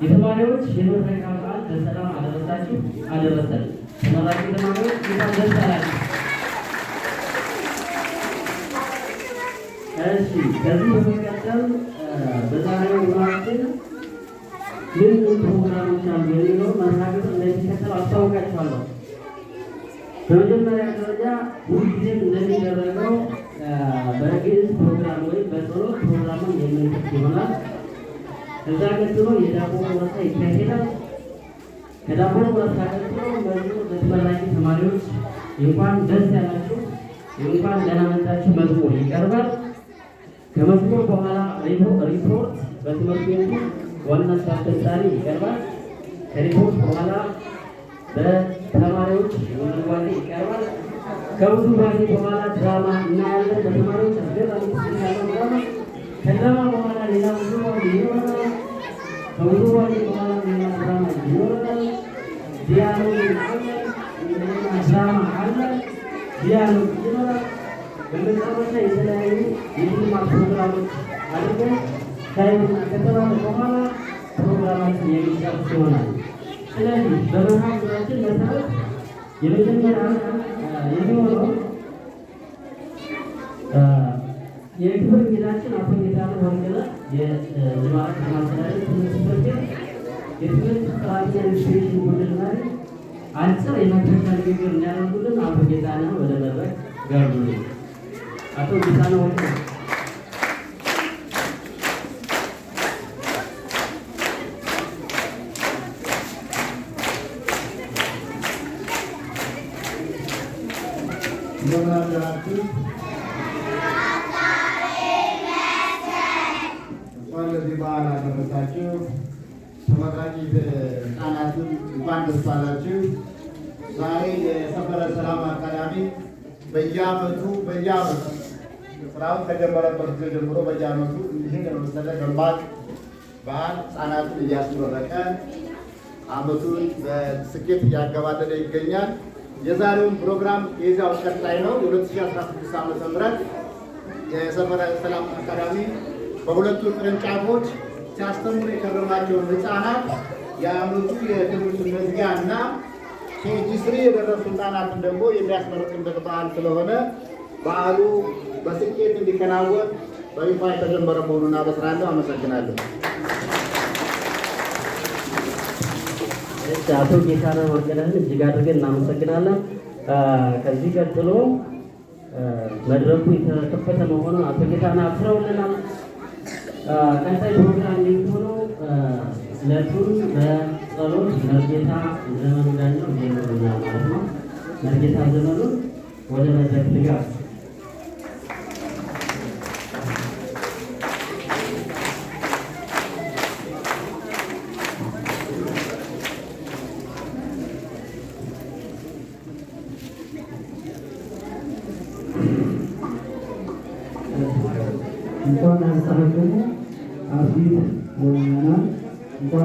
የተማሪዎች የምረቃ በዓል በሰላም አደረሳችሁ አደረሰን። ተመራቂ ተማሪዎች እንኳን ደስ አላችሁ። እሺ፣ ከዚህ በመቀጠል በዛሬው ውሏችን ምን ምን ፕሮግራሞች አሉ የሚለው መርሃ ግብር እንደሚከተለው አስታውቃችኋለሁ። በመጀመሪያ ደረጃ ሁልጊዜም እንደሚደረገው በግዕዝ ፕሮግራም ወይም በጸሎት ፕሮግራሙን የምንከፍት ይሆናል። ከዛ ቀጥሎ የዳቦ ቆረሳ ይካሄዳል። ከዳቦ ቆረሳ ቀጥሎ መዝሙር ለተመራቂ ተማሪዎች እንኳን ደስ ያላችሁ፣ እንኳን ደህና መጣችሁ መዝሙር ይቀርባል። ከመዝሙር በኋላ ሪፖርት በትምህርት ቤቱ ዋና ስራ አስፈጻሚ ይቀርባል። ከሪፖርት በኋላ በተማሪዎች ውዝዋዜ ይቀርባል። ከውዝዋዜ በኋላ ድራማ እናያለን። በተማሪዎች አስገራሚ ያለው ድራማ። ከድራማ በኋላ ሌላ ውዝዋዜ ይኖረናል። ከውዝዋዜ በኋላ ሌላ ድራማ ይኖረናል። Dialogue አለ፣ እንደገና ድራማ አለ፣ dialogue ይኖራል። በመጨረሻ የተለያዩ የሽልማት ፕሮግራሞች አድርገን ሻይ ቡና ከተባለ በኋላ ፕሮግራማችን የሚጨርስ ይሆናል። ስለዚህ በመርሃ ግብራችን መሰረት የመጀመሪያ የሚሆነው የክብር እንግዳችን አቶ ጌታነህ ወርቅነህ የእንጅባራ ከተማ አስተዳደር ትምህርት ጽሕፈት ቤት የትምህርት ጥራትና ኢንስፔክሽን ቡድን መሪ አጭር የመክፈቻ ንግግር እንዲያደርጉልን አቶ ጌታነህ ወደ መድረክ ጋብዙልኝ። አቶ ጌታነህ ወርቅነህ። እንደምን አደራችሁ? እንኳን ለዚህ በዓል አደረሳችሁ። ተመራቂ ሕፃናትን እንኳን ደስ አላችሁ። ዛሬ የሰፈረ ሰላም አካዳሚ በየዓመቱ ስራውን ከጀመረበት ጊዜ ጀምሮ በየዓመቱ ይህን የመሰለ ደማቅ በዓል ሕፃናትን እያስመረቀ ዓመቱን በስኬት እያገባደደ ይገኛል። የዛሬውን ፕሮግራም የዚያው ቀጣይ ነው። የ2016 ዓ.ም የሰፈረ ሰላም አካዳሚ በሁለቱ ቅርንጫፎች ሲያስተምሩ የከረማቸውን ሕፃናት የዓመቱ የትምህርት መዝጊያ እና KG 3 የደረሱ ሕፃናትን ደግሞ የሚያስመርቅበት በዓል ስለሆነ በዓሉ በስኬት እንዲከናወን በይፋ የተጀመረ መሆኑን አበስራለሁ። አመሰግናለሁ። እሺ፣ አቶ ጌታነህ ወርቅነህን እጅግ አድርገን እናመሰግናለን። ከዚህ ቀጥሎ መድረኩ የተከፈተ መሆኑን አቶ ጌታነህ አብስረውልናል። ቀጣይ ፕሮግራም የሚሆነው ዕለቱን በጸሎት መርጌታ ዘመኑ ዳኘው ይጀምሩልናል ማለት ነው። መርጌታ ዘመኑን ወደ መድረክ ልጋብዝ። እንኳን አብጽሐክሙ አፊት ወምእመናን እንኳን